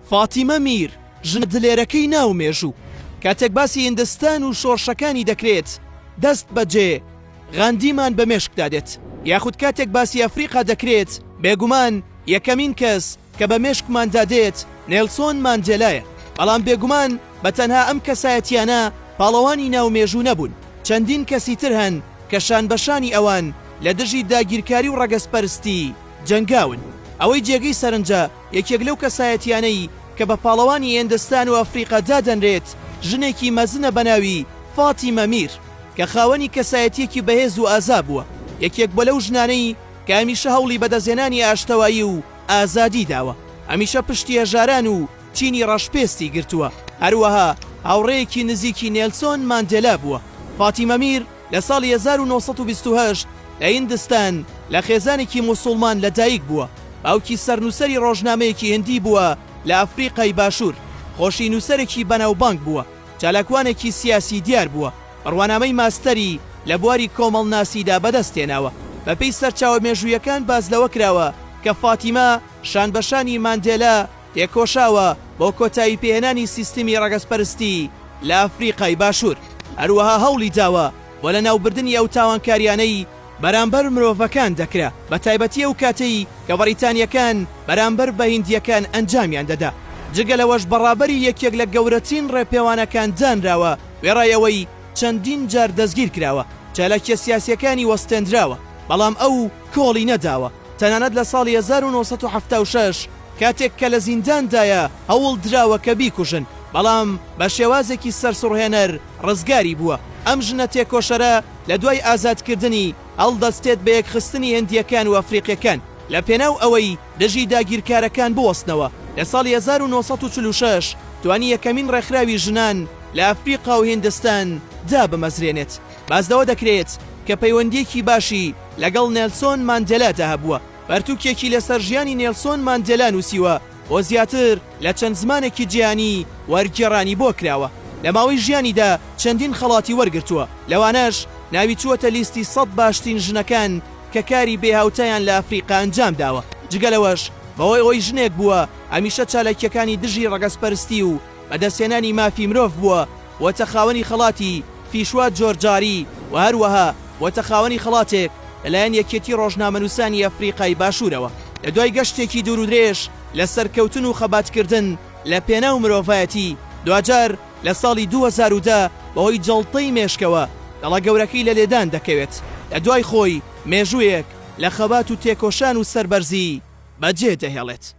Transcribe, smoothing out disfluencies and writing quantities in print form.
فاتیمە میر، ژنە دلێرەکەی ناو مێژوو. کاتێک باسی هیندستان و شۆڕشەکانی دەکرێت، دەست بەجێ غاندیمان بە مێشکدا دێت. یاخود کاتێک باسی ئەفریقا دەکرێت، بێگومان یەکەمین کەس کە بە مێشکماندا دێت نێلسۆن ماندێلایە. بەڵام بێگومان بە تەنها ئەم کەسایەتییانە پاڵەوانی ناو مێژوو نەبوون، چەندین کەسی تر هەن کە شانبەشانی ئەوان لە دژی داگیرکاری و ڕەگەزپەرستی جەنگاون. ئەوەی جێگەی سەرنجە یەکێک لەو کەسایەتییانەی کە بە پاڵەوانی هێندستان و ئەفریقا دادەنرێت، ژنێکی مەزنە بە ناوی فاتیمە میر، کە خاوەنی کەسایەتییەکی بەهێز و ئازا بووە، یەکێک بووە لەو ژنانەی کە هەمیشە هەوڵی بەدەستهێنانی ئاشتەوایی و ئازادی داوە، هەمیشە پشتی هەژاران و چینی ڕەشپێستی گرتووە، هەروەها هاوڕێیەکی نزیکی نێلسۆن ماندێلا بووە. فاتیمە میر لە ساڵی 1928 لە هیندستان لە خێزانێکی موسوڵمان لە دایک بووە، باوکی سەرنووسەری ڕۆژنامەیەکی هندی بووە لە ئەفریقای باشوور، خۆشی نووسەرێکی بەناوبانگ بووە، چالاکوانێکی سیاسی دیار بووە، بڕوانامەی ماستەری لە بواری کۆمەڵناسیدا بەدەست هێناوە. بەپێی سەرچاوە مێژوویەکان باس لەوە کراوە کە فاتیمە شانبەشانی ماندێلا تێکۆشاوە بۆ کۆتایی پێهێنانی سیستمی ڕەگەزپەرستی لە ئەفریقای باشوور، هەروەها هەوڵی داوە بۆ لەناوبردنی ئەو تاوانکاریانەی بەرامبەر مرۆڤەکان دەکرا، بەتایبەتی ئەو کاتەی کە بەڕیتانییەکان بەرامبەر بە هیندییەکان ئەنجامیان دەدا. جگە لەوەش بە ڕابەری یەکێک لە گەورەترین ڕێپێوانەکان دانراوە، وێڕای ئەوەی چەندین جار دەستگیر کراوە، چالاکییە سیاسییەکانی وەستێندراوە، بەڵام ئەو کۆڵی نەداوە، تەنانەت لە ساڵی 1976 کاتێک کە لە زینداندایە هەوڵ دراوە کە بیکوژن، بەڵام بە شێوازێکی سەرسوڕهێنەر ڕزگاری بووە. ئەم ژنە تێکۆشەرە لە دوای ئازادکردنی، هەڵدەستێت بە یەکخستنی هندییەکان و ئەفریقییەکان لە پێناو ئەوەی دژی داگیرکارەکان بوەستنەوە. لە ساڵی 1946 توانی یەکەمین ڕێکخراوی ژنان لە ئەفریقا و هیندستان دابمەزرێنێت. باس لەوە دەکرێت کە پەیوەندییەکی باشی لەگەڵ نێلسۆن ماندێلادا هەبووە. پەرتوکێکی لەسەر ژیانی نێلسۆن ماندێلا نووسیوە بۆ زیاتر لە چەند زمانێکی جیهانی وەرگێڕانی بۆ کراوە. لە ماوەی ژیانیدا چەندین خەڵاتی وەرگرتووە، لەوانەش ناوی چووەتە لیستی 100 باشترین ژنەکان کە کاری بێهاوتایان لە ئەفریقا ئەنجامداوە. جگە لەوەش بەهۆی ئەوەی ژنێک بووە هەمیشە چالاکییەکانی دژی ڕەگەزپەرستی و بەدەستهێنانی مافی مرۆڤ بووە، بووەتە خاوەنی خەڵاتی فیشوا جۆرجاری و هەروەها بووەتە خاوەنی خەڵاتێک لەلایەن یەکێتی ڕۆژنامەنووسانی ئەفریقای باشوورەوە. لە دوای گەشتێکی دوورودرێژ لە سەرکەوتن و خەباتکردن لە پێناو مرۆڤایەتی، دواجار لە ساڵی 2010 بەهۆی جەڵتەی مێشکەوە دڵە گەورەکەی لە لێدان دەکەوێت، لە دوای خۆی مێژوویەک لە خەبات و تێکۆشان و سەربەرزی بەجێ دەهێڵێت.